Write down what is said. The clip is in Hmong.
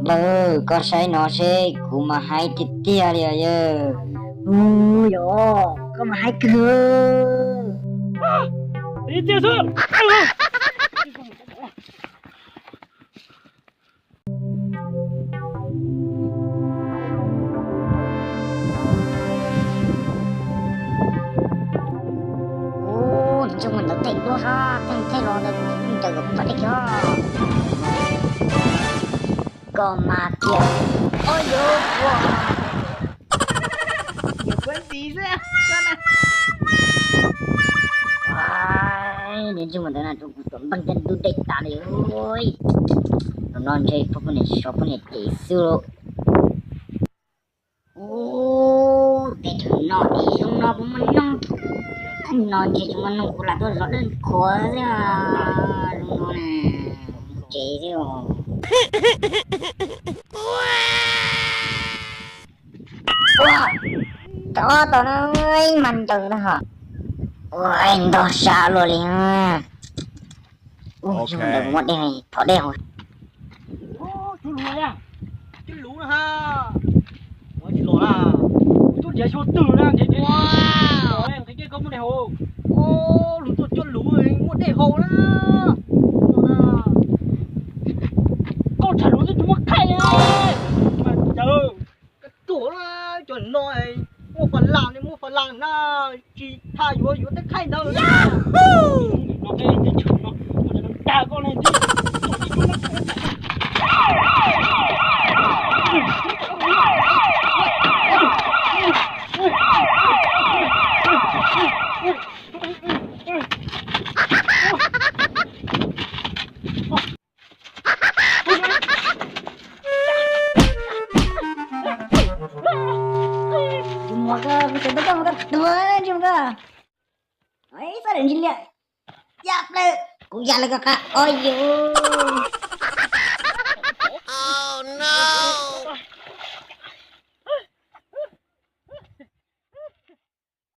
Pawg, koj saib no seb, kuv mas haib tiag tiag li os yawg. Ua, yog koj mas haib kawg. Ub, nws tseem muaj ntawv theej duab hab, theej theej los ntawd kuv ncaws kom pab dej kiag. Koj mas kiag. Ua, yuav kuv ntxiv xwb. Nws tseem muaj ntawv na, rau kuv tuaj npaj caj ntub dej tas li. Ub, no ntshe poj niam sov poj niam cev xwb lauj. Ub, teb chaws no es zoo no puas muaj noog? No ntshe tsis muaj noog, kuv lam tuaj zov dawb qhuav xwb. Zoo no na, tsev xwb os. Ua, tau tau na, ib mas ncaws na ho. Ua, ntog sab luaj li. Ub, zoo ntawd muaj dej, thov dej hauv. Cov luv na, tsis los na, tuaj nrhiav xyov twg na, nrhiav nrhiav, nqis kiag koj muaj dej haus. Luv tuaj coj luv muaj dej haus na. Koj tham luv twb tsis muaj khaij li. Mas cov, koj tuaj na, cov no muaj fas las ne, muaj fas las na, tsis tham yuav yuav tej khaij ntawd na. Tsis mus koj, kuv tseem tab tom mus koj tuag tsis mus koj. Ib txoj lwm ntsis liam, ya plaws, kuv ya lawv koj qab, o yus.